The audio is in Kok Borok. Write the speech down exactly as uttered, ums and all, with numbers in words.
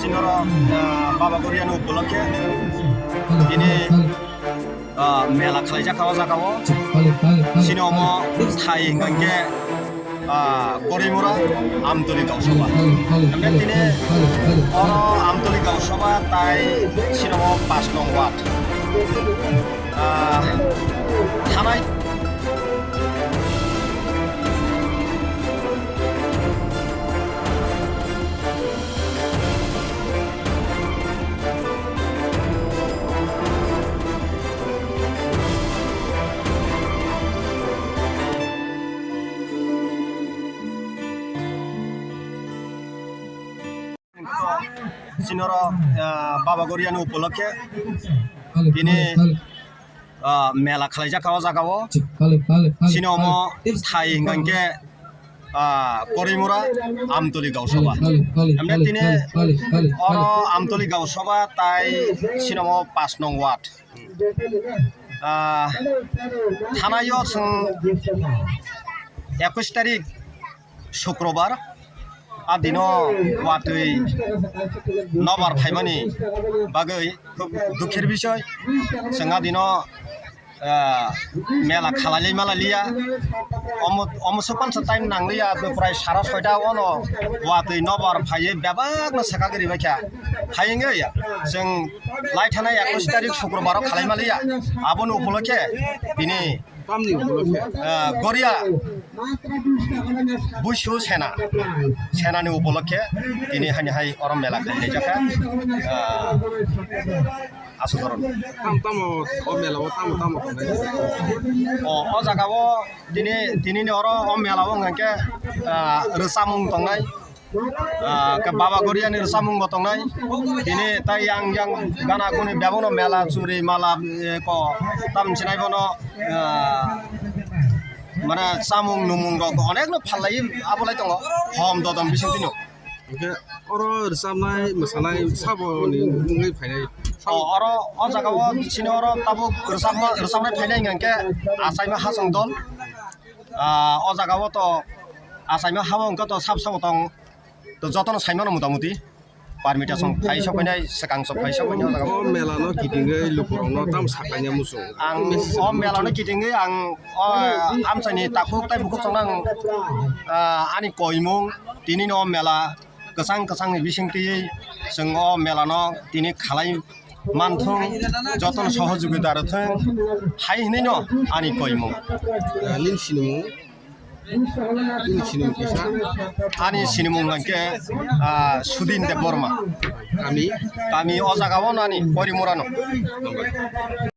Sinoro, ah, Baba Goriani upolokhe tini, ah, mela khlaijak o jaga o. Sini omo thai hwnkha khe, ah, Korimura Amtoli Gausabha. Hwnkhe tini oro Amtoli Gausabha tai sini omo pash nong ward. Ah, thanai. Sinoro, ah, Baba Goriani upolokhe tini, ah, mela khlaijak o jaga o. Sini omo thai hwnkha khe, ah, Korimura Amtoli Gausabha. Hwnkhe tini oro Amtoli Gausabha tai sini omo pash nong ward. Ah, thanai o chwng ekush tarik Shukrobar, a dino watwi nobar phaimani bagwi khub dukhir bisoy. Chwng a dino, ah, mela khalai lai malai liya. Omo, omo swk pansa time nang liya, prai sara soita ono watwi nobar phaiwi bebak no saka giri baikha. Phai wngwi chwng lai thanai ekush tarik Shukrobar o khalai maliya. Aboni upolokhe tini Tamni upolokhe? Ah, Goria Buisu Sena, Senani upolokhe tini hani hai oro mela khaijak kha. Ah, asu doron. Tam tamo o mela o tamo tamo tongnai? O, o jaga o tini, tini ni oro o mela o hwnkhe, ah, rwchapmung tongnai. Ah, khe Baba Goriani rwchapmung bo tongnai. Tini tai yang yang gana guni bebakno mela churi mala, eh, ko tam sinai bono, ah, mane chamung numung rok onek no phalai abo lai tongo. Hom dodom bising tino. Hwnkhe oro rwchapnai mwsanai saboni wngwi phainai? O, oro o jaga o chini oro tabuk rwchapma, rwchapnai phainai hwnkhe achaima hasong dol. Ah, o jaga o to achaima ha o hwnkhe to sab sabo tong. To jotono saimano motamuti permutation phai sok phainai, swkang sok phai sok phainai o jaga. O mela no kitingwi lukurokno tamo saklaina muchung? Ang o mela no kitingwi ang o amchaini takhuk tai bukhuk chwng nang, ah, ani koimung tini no mela kwchang kwchang ni bising twi chwng o mela no tini khalai manthung, jotono sohojogita rwthung hai hinwi no ani koimung. Ah, nini sinimung? Ani sinimung kaisa. Ani sinimung hwnkhe, ah, Sudin Debbarma. Kami? Kami o jaga o nani, Korimura no. Hambai.